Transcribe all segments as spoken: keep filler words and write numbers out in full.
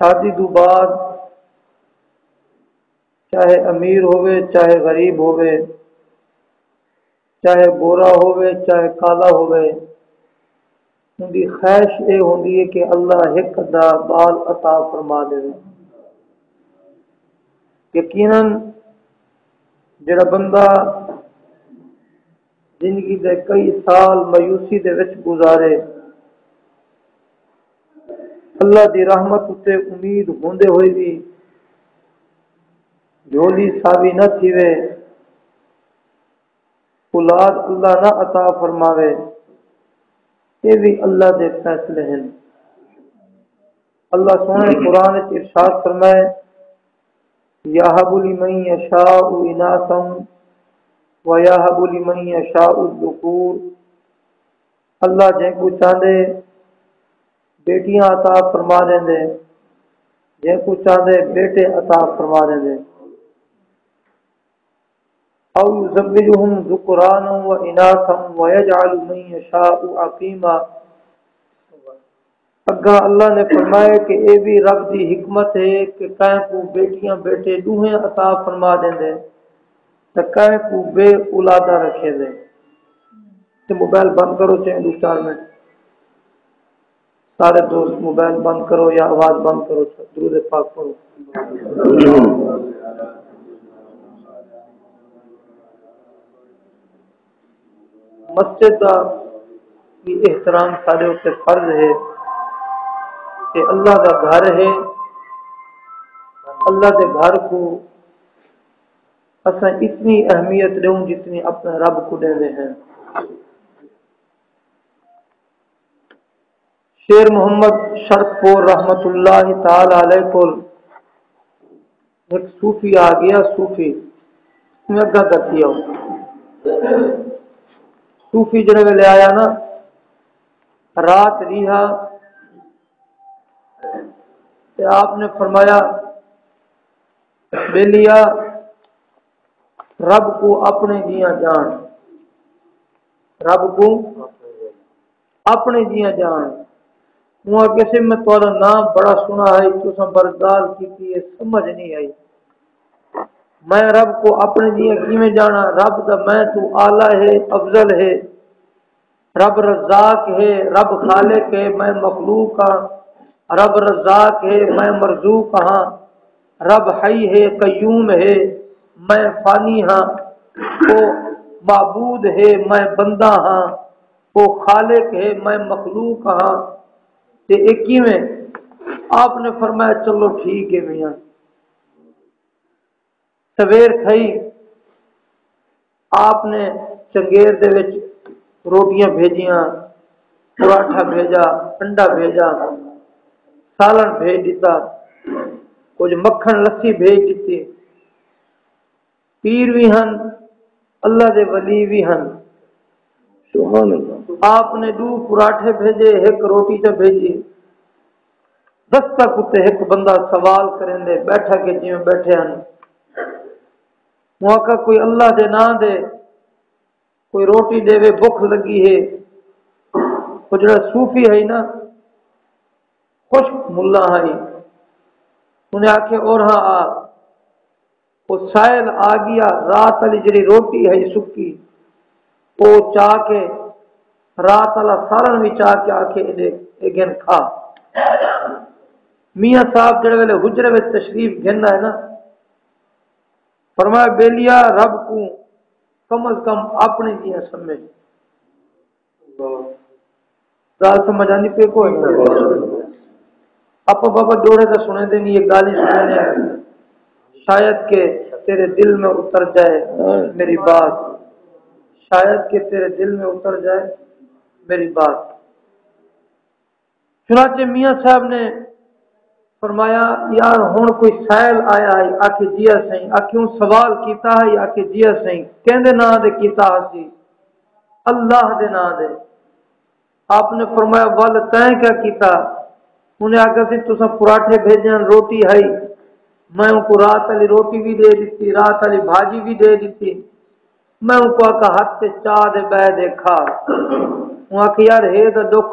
شادی دو بعد چاہے امیر ہووے، چاہے غریب ہووے، چاہے گورا ہووے، چاہے کالا ہووے، اوندی خواہش اے ہوندی ہے کہ اللہ ہک ادھا ٻال عطا فرما ݙیوے۔ یقیناً جڑا بندہ زندگی دے کئی سال مایوسی دے وچ گزارے، اللہ دی رحمت اتے امید ہوندے ہوئے وی جھولی ساوی نہ تھیوے، اولاد اللہ نہ عطا فرماوے، اے وی اللہ دے فیصلے ہن۔ اللہ سوہݨے قرآن وچ ارشاد فرمائے، یہب لمن یشاء اناثا و یہب لمن یشاء الذکور، اللہ جینکوں چاہندے بیٹیاں عطا فرما ݙیندے، جینکوں چاہندے بیٹے عطا فرما ݙیندے۔ او یزوجہم ذکرانا و اناثا و یجعل من یشاء عقیما۔ اگاں اللہ نے فرمایا کہ اے بھی رب دی حکمت ہے کہ کہیں کو بیٹیاں بیٹے ݙوہیں عطا فرما ݙیندے تے کہیں کو بے اولادہ رکھیندے۔ تے موبائل بند کرو چاہے ݙو چار منٹ۔ سارے دوست موبائل بند کرو یا آواز بند کرو، درود پاک پڑھو۔ مسجد دا بھی احترام سارے اتے فرض ہے کہ اللہ دا گھر ہے، اللہ دے گھر کو اساں اتنی اہمیت ݙیوں جتنی اپنے رب کو ݙیندے ہیں۔ شیر محمد شرف پور رحمت اللہ تعالی علیہ کول ہک صوفی آ گیا، صوفی میں اگا کر دیا۔ صوفی جڑے ویلے آیا نا، رات ریہا تے آپ نے فرمایا، بیلیا، رب کو اپنے جیاں جان، رب کو اپنے جیاں جان۔ اوں آکھیا سی، میں تہاݙا ناں بڑا سݨا ہئی، تساں بردال کیتی ہے، سمجھ نہیں آئی۔ میں رب کو اپنے جیاں کیویں ڄاݨاں؟ رب دا میں توں اعلیٰ ہے، افضل ہے۔ رب رزاق ہے، رب خالق ہے، میں مخلوق ہاں۔ رب رزاق ہے، میں مرزوق ہاں۔ رب حی ہے، قیوم ہے، میں فانی ہاں۔ او معبود ہے، میں بندہ ہاں۔ او خالق ہے، میں مخلوق ہاں۔ تے اے کیویں؟ آپ نے فرمایا، چلو ٹھیک ہے میاں۔ سویر تھئی، آپ نے چنگیر دے وچ روٹیاں بھیجیاں، پراٹھا بھیجا، انڈا بھیجا، سالن بھیج ݙتا، کجھ مکھن لسی بھیج ݙتی۔ پیر وی ہن، اللہ دے ولی وی ہن۔ سبحان اللہ۔ آپ نے ݙو پراٹھے بھیجے، ہک روٹی چا بھیجی۔ دستک اتے ہک بندہ سوال کریندے، بیٹھا کہ جیویں بیٹھے ہن۔ اوں آکھا، کوئی اللہ دے ناں دے کوئی روٹی ݙیوے، بکھ لڳی ہے۔ او جڑا صوفی ہئی نا، خشک ملا ہئی، انہیں آکھے، اور ہاں آ۔ او سائل آ گیا، رات والی جڑی روٹی ہئی سکی، او چا کے، رات والا سالن وی چا کے آکھے، اے ݙیکھ، اے گھن کھا۔ میاں صاحب جڑے ویلے حجرے وچ تشریف گھن آئے نا، فرمایا، بیلیا، رب کو کم از کم اپنے جیاں سمجھ۔ ڳالھ سمجھ آندی پئی کوئی؟ آپاں بابا ݙوہڑے تاں سݨیندے نہیں، یہ ڳالھیں سݨیندے ہیں۔ شاید کہ تیرے دل میں اتر جائے میری بات، شاید کہ تیرے دل میں اتر جائے میری بات۔ چنانچہ میاں صاحب نے فرمایا، یار ہݨ کوئی سائل آیا ہے؟ آکھے، جی ہا سائیں۔ آکھے، اوں سوال کیتا ہے؟ آکھے، جی ہا سائیں۔ کیندے ناں دے کیتا ہسی؟ اللہ دے ناں دے۔ آپ نے فرمایا، ول تیں کیا کیتا؟ انہیں آکھیا سی، تساں پراٹھے بھیجن، روٹی ہئی، میں اونکوں رات والی روٹی وی ݙے ݙتی، رات والی بھاجی وی ݙے ݙتی۔ میں اونکوں آکھا، ہتھ تے چا دے، ٻہہ دے کھا۔ اوں آکھیا، یار ہے تاں ݙکھ،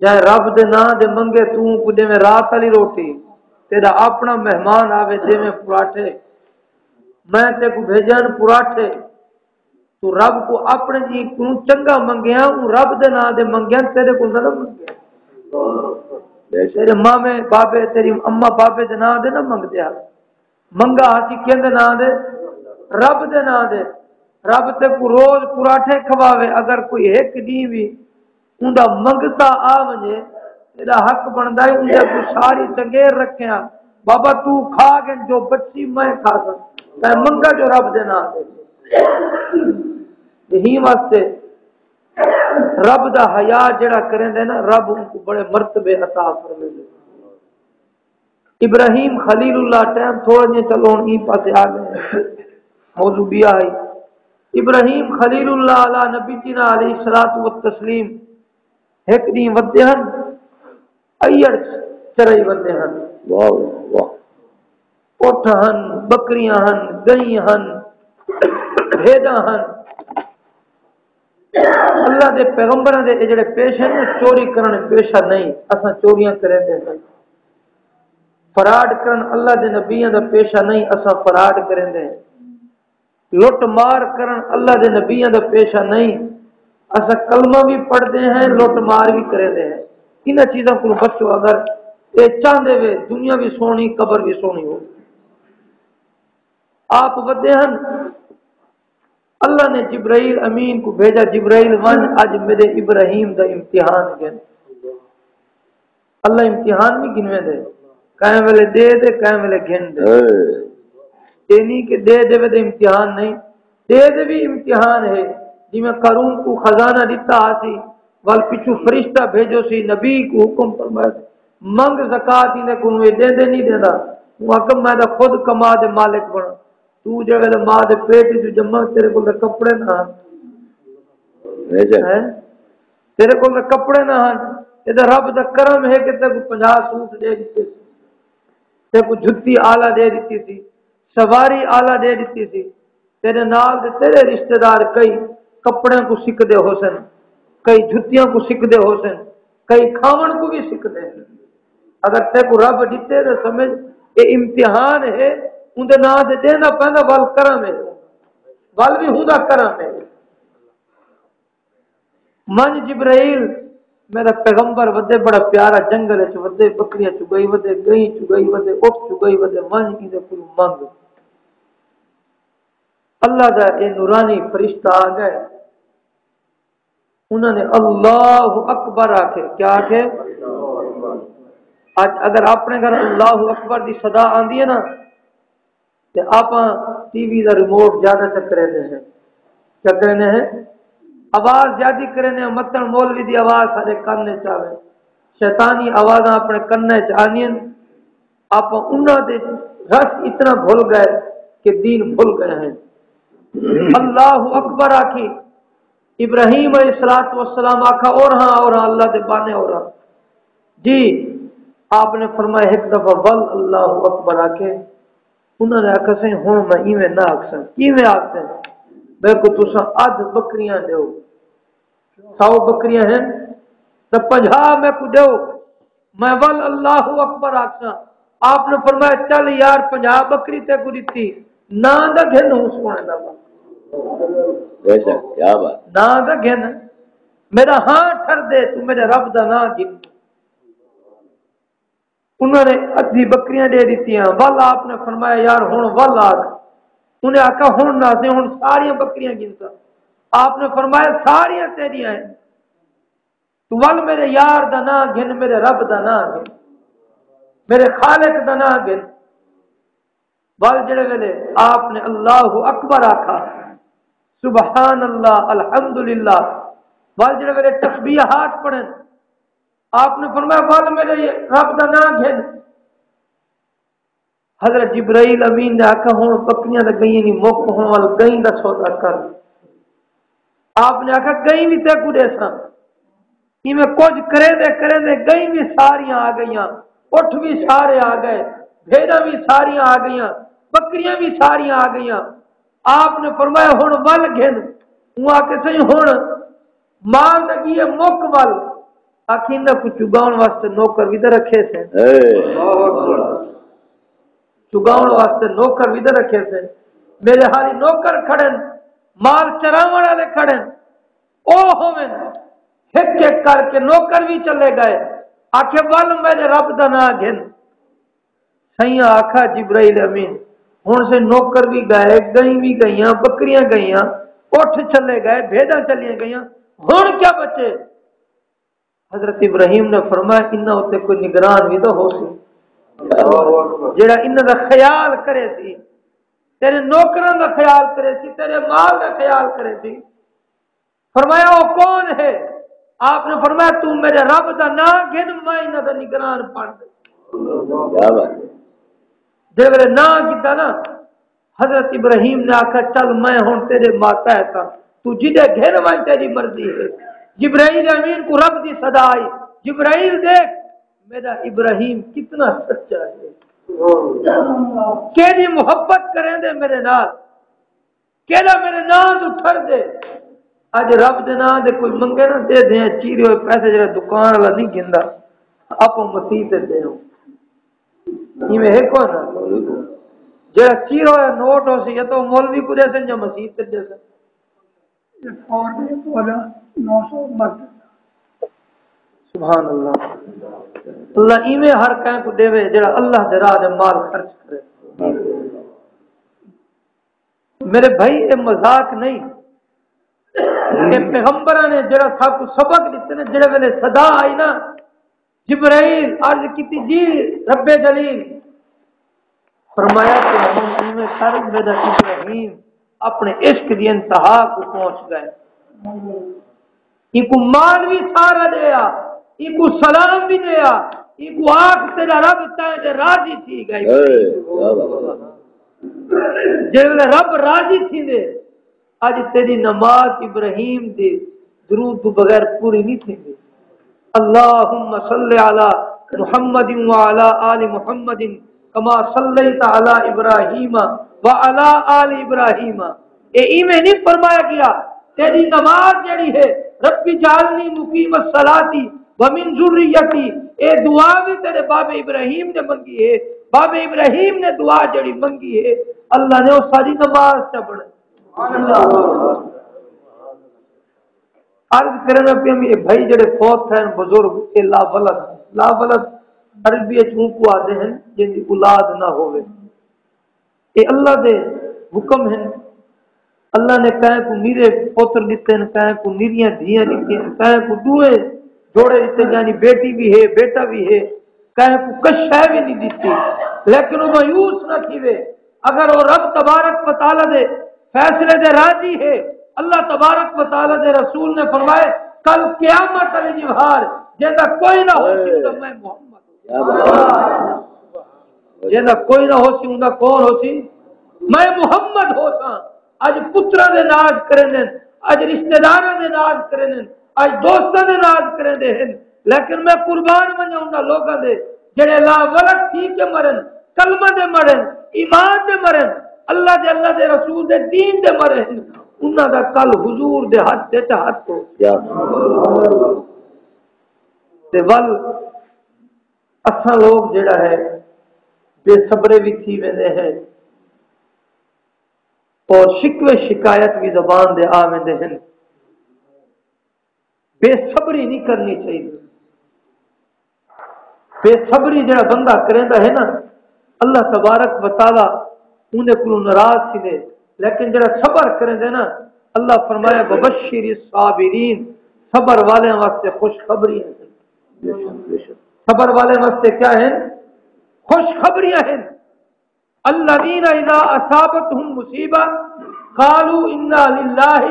جائیں رب دے ناں دے منگے، توں کو ڈیویں رات والی روٹی، تیرا اپنا مہمان آوے ڈیویں پراٹھے۔ میں تے کو بھیجن پراٹھے، تو رب کو اپنے جی کو چنگا منگیا، اوں رب دے ناں دے منگیا، تیرے کو نہ منگیا۔ تیرے مامے بابے، تیری اما بابے دے ناں دے نہ منگدے۔ منگا ہسی کیندے ناں دے؟ رب دے ناں دے۔ رب تے کو روز پراٹھے کھواوے، اگر کوئی ایک ڈی بھی اوندا منگتا آ ونجے، تیرا حق بندا ہے اوندا کو ساری چنگیر رکھیا۔ بابا تو کھا گن جو بچی میں کھا سن، تے منگا جو رب دے ناں دے۔ یہی واسطے رب دا حیا جڑا کریندے نا، رب ان کو بڑے مرتبے عطا فرمیندے۔ ابراہیم خلیل اللہ ٹائم تھوڑا جے، چلو ہن ایں پاسے آ گئے، موضوع بھی آئی۔ ابراہیم خلیل اللہ علی نبینا علیہ الصلوۃ والتسلیم ہک ڈینہہ ودے ہن، ایڑ چرائی ودے ہن۔ واہ واہ۔ اٹھ ہن، بکریاں ہن، گئیں ہن، بھیڈاں ہن۔ اللہ دے پیغمبراں دے اے جڑے پیشے ہیں، چوری کرن پیشہ نہیں، اساں چوریاں کریندے ہیں۔ فراڈ کرن اللہ دے نبیاں دا پیشہ نہیں، اساں فراڈ کریندے ہیں۔ لٹ مار کرن اللہ دے نبیاں دا پیشہ نہیں، اساں کلمہ بھی پڑھدے ہیں، لٹ مار بھی کریندے ہیں۔ انہاں چیزاں کو بچو، اگر اے چاہندے وے دنیا بھی سونی، قبر بھی سونی ہو۔ آپ ودے ہن، اللہ نے جبرائیل امین کو بھیجا، جبرائیل ونج اج میرے ابراہیم دا امتحان گھن۔ اللہ امتحان نہیں گھنویں دے، کہیں ویلے دے دے، کہیں ویلے گھن دے۔ اے نہیں کہ دے دے وے دے امتحان نہیں، دے دے بھی امتحان ہے۔ جی میں قارون کو خزانہ دیتا آسی، وال پچھو فرشتہ بھیجو سی، نبی کو حکم فرمایا سی، منگ زکات، انہیں کو اے دے دے نہیں دیندا۔ وہ حکم میں دا خود کما دے مالک بنا۔ تو جے ویلے ماں دے پیٹ وچ جمم، تیرے کول تاں کپڑے نہ ہن۔ ہیں؟ تیرے کول تاں کپڑے نہ ہن۔ اے تاں رب دا کرم ہے کہ تیکوں پنجاہ سوٹ ݙے ݙتے سی، تیکوں جھتی آلا ݙے ݙتی سی، سواری آلا ݙے ݙتی سی۔ تیرے نال دے تیرے رشتہ دار کئی کپڑیاں کوں سکدے ہوسن، کئی جھتیاں کوں سکدے ہوسن، کئی کھاوݨ کوں وی سکدے۔ اگر تیکوں رب ݙتے تاں سمجھ اے امتحان ہے، اوندے ناں تے ݙیندا پیندا، ول کرم ہے، ول وی ہوندا کرم ہے۔ ونڄ جبرائیل، میرا پیغمبر ودے، بڑا پیارا، جنگل وچ ودے، بکریاں چڳائی ودے، ڳئیں چڳائی ودے، اٹھ چڳائی ودے، ونڄ ایندے کولوں منگ۔ اللہ دا اے نورانی فرشتہ آ ڳئے۔ انہاں نے اللہ اکبر آکھے۔ کیا آکھے؟ اڄ اگر اپݨے گھر اللہ اکبر دی صدا آندی ہے نا، تے آپاں ٹی وی دا ریموٹ زیادہ چکریندے ہیں۔ چکریندے ہیں، آواز زیادی کریندے ہیں، متݨ مولوی دی آواز ساݙے کن وچ آوے، شیطانی آوازاں اپݨے کن وچ آندین، آپاں انہاں دے رس اتنا بھل ڳئے کہ دین بھل ڳئے ہیں۔ اللہ اکبر آکھی، ابراہیم علیہ الصلوۃ والسلام آکھا، اور ہاں، اور ہاں، اللہ دے بانے، اور ہاں۔ جی، آپ نے فرمایا، ہک دفعہ ول اللہ اکبر آکھے۔ انہاں نے آکھا، سئیں، ہݨ میں ایویں نہ آکھساں۔ کیویں آکھسیں؟ میکوں تساں ادھ بکریاں ݙیو، سو بکریاں ہن تاں پنجاہ میکوں ݙیو، میں ول اللہ اکبر آکھساں۔ آپ نے فرمایا، چل یار، پنجاہ بکری تیکوں ݙتی، ناں دا گھن ہوں سوہݨے دا۔ بے شک، کیا بات۔ ناں دا گھن، میرا ہاں ٹھر دے، توں میرے رب دا ناں گھن۔ انہاں نے ادھی بکریاں ݙے ݙتیاں۔ ول آپ نے فرمایا، یار، ہݨ ول آکھ۔ انہیں آکھا، ہݨ نہ سئیں، ہݨ ساریاں بکریاں گھنساں۔ آپ نے فرمایا، ساریاں تیݙیاں ہن۔ توں ول میرے یار دا ناں گھن، میرے رب دا ناں گھن، میرے خالق دا ناں گھن۔ ول جڑے ویلے آپ نے اللہ اکبر آکھا، سبحان اللہ، الحمدللہ، ول جڑے ویلے تسبیحات پڑھن، آپ نے فرمایا، ول میرے رب دا ناں گھن۔ حضرت جبرائیل امین نے آکھا، ہݨ بکریاں تاں ڳئیں نی، مک ہݨ، ول ڳئیں دا سودا کر۔ آپ نے آکھا، ڳئیں وی تیکوں ݙیساں۔ ایویں کجھ کریندے کریندے ڳئیں وی ساریاں آ ڳئیاں، اٹھ وی سارے آ ڳئے، بھیݙاں وی ساریاں آ ڳئیاں، بکریاں وی ساریاں آ ڳئیاں۔ آپ نے فرمایا، ہݨ ول گھن۔ اوں آکھے، سئیں، ہݨ مال تاں ڳیے، مک ول۔ آکھی، انہاں کوں چگاوݨ واسطے نوکر وی تاں رکھے سے۔ اے۔ چگاوݨ واسطے نوکر وی تاں رکھے سے۔ میرے حالی نوکر کھڑن، مال چراوݨ والے کھڑن، او ہوون، ہک ہک کر کے نوکر وی چلے ڳئے۔ آکھے، ول میرے رب دا ناں گھن۔ سئیاں آکھا، جبرائیل امین، ہݨ سے نوکر وی ڳئے، ڳئیں وی ڳئیاں، ٻکریاں ڳئیاں، اٹھ چلے ڳئے، بھیݙاں چلیاں ڳئیاں، ہݨ کیا بچے؟ حضرت ابراہیم نے فرمایا، انہاں اتے کوئی نگران وی تاں ہوسی، جیڑھا انہاں دا خیال کرے سی، تیرے نوکراں دا خیال کرے سی، تیرے مال دا خیال کرے سی۔ فرمایا، او کون ہے؟ آپ نے فرمایا، تو میرے رب دا ناں گھن، میں انہاں دا نگران بݨ ڳیا۔ کیا بات ہے۔ جے ویلے ناں گھدا نا، حضرت ابراہیم نے آکھا، چل میں ہݨ تیرے ماتحت ہاں، تو جݙے گھن ونڄ، تیری مرضی ہے۔ جبرائیل امین کوں رب دی صدا آئی، جبرائیل ݙیکھ، میرا ابراہیم کتنا سچا ہے، کیݙی محبت کریندے میرے نال، کیݙا میرے ناں توں ٹھردے۔ اڄ رب دے ناں دے کوئی منگے نا، ݙے ݙیوݨ، چیرے ہوئے پیسے جیڑھا دکان والا نہیں گھندا، آپاں مسیت تے ݙیوݨ۔ ایویں ہے کوئی نہ، جیڑھا چیرا ہویا نوٹ ہوسی، یا تاں مولوی کوں ݙیسن یا مسیت تے ݙیسن۔ سبحان اللہ۔ اللہ ایویں ہر کہیں کوں ݙیوے جیڑھا اللہ دے راہ دے مال خرچ کرے۔ میرے بھائی، اے مذاق نہیں۔ اے پیغمبراں نے جیڑھا ساکوں سبق ݙتے نا، جیڑھے ویلے صدا آئی نا، جبرائیل عرض کیتی، جی رب جلیل، فرمایا کہ ہݨ ایویں کر، میرا ابراہیم اپݨے عشق دی انتہا کوں پہنچ ڳئے۔ اینکوں مال وی سارا ݙیا، اینکوں سلام وی ݙیا، اینکوں آکھ، تیرا رب تیݙے تے راضی تھی ڳئے۔ اے، کیا بات ہے۔ جیڑھے رب راضی تھیندے، اڄ تیݙی نماز ابراہیم دے درود توں بغیر پوری نہیں تھیندی۔ اللہم صل علی محمد وعلی آل محمد کما صلیت علی ابراہیم وعلی آل ابراہیم۔ اے ایویں نہیں فرمایا ڳیا، تیݙی نماز جیڑھی ہے، رب اجعلنی مقیم الصلاۃ ومن ذریتی، اے دعا وی تیݙے بابے ابراہیم نے منگی ہے۔ بابے ابراہیم نے دعا جیڑھی منگی ہے، اللہ نے او ساری نماز چا بݨائی۔ عرض کرنا پیا، اے بھائی جیڑھے فوت تھئے ہن بزرگ، اے لا ولد، لا ولد عربی اچ اونکوں آہدے ہن جیندی اولاد نہ ہووے۔ اے اللہ دے حکم ہن۔ اللہ نے کہیں کوں نیرے پتر ݙتے ہن، کہیں کوں نیریاں دھیاں ݙتیاں ہن، کہیں کوں ݙوہیں جوڑے ݙتے، یعنی بیٹی وی ہے، بیٹا وی ہے، کہیں کوں کہیں شے وی نہیں ݙتی۔ لیکن او مایوس نہ تھیوے۔ اگر او رب تبارک و تعالیٰ دے فیصلے دے راضی ہے، اللہ تبارک و تعالیٰ دے رسول نے فرمائے، کل قیامت والی ݙیہاڑ جیندا کوئی نہ ہوسی، اوندا میں محمد ہوساں۔ کیا بات ہے۔ جیندا کوئی نہ ہوسی، اوندا کون ہوسی؟ میں محمد ہوساں۔ اڄ پتراں دے ناز کریندن، اڄ رشتہ داراں دے ناز کریندن، اڄ دوستاں دے ناز کریندے ہن، لیکن میں قربان ونڄاں انہاں لوکاں دے جیڑھے لا ولد تھی کے مرن، کلمہ دے مرن، ایمان دے مرن، اللہ دے، اللہ دے رسول دے دین دے مرن۔ انہاں دا کل حضور دے ہتھ دے تحت ہو۔ کیا بات ہے۔ تے ول اساں لوگ جیڑھا ہے، بے صبرے وی تھی ویندے ہیں اور شکوے شکایت وی زبان دے آ ویندے ہن۔ بے صبری نہیں کرنی چاہیے۔ بے صبری جیڑھا بندہ کریندا ہے نا، اللہ تبارک و تعالیٰ اوندے کولوں ناراض تھیندے۔ لیکن جیڑھا صبر کریندے نا، اللہ فرمایا، وبشر الصابرین، صبر والیاں واسطے خوشخبری ہے۔ صبر والے واسطے کیا ہیں؟ خوشخبریاں ہیں۔ الذین اذا اصابتهم مصیبۃ قالوا انا للہ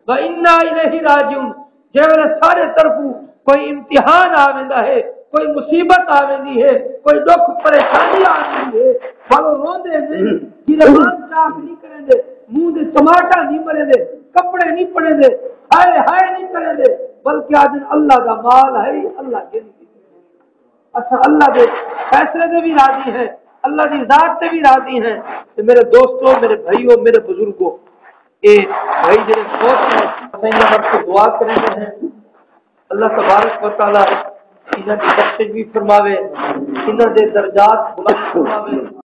و انا الیہ راجعون۔ جے ویلے سارے طرفوں کوئی امتحان آ ویندا ہے، کوئی مصیبت آ ویندی ہے، کوئی ݙکھ پریشانی آ ویندی ہے، ول او روندے نہیں، زبان چاک نہیں کریندے، منہ دے چماٹا نہیں مریندے، کپڑے نہیں پڑیندے، ہائے ہائے نہیں کریندے، بلکہ آہدن اللہ دا مال ہے، اللہ گھن گھدے۔ اساں اللہ دے فیصلے دے وی راضی ہیں، اللہ دی ذات تے وی راضی ہیں۔ تے میرے دوستو، میرے بھائیو، میرے بزرگو، اے بھائی جڑے فوت ہیں، اساں انہاں واسطے دعا کریندے ہیں۔ اللہ تبارک و تعالیٰ انہاں دی بخشش بھی فرماوے، انہاں دے درجات بلند فرماوے۔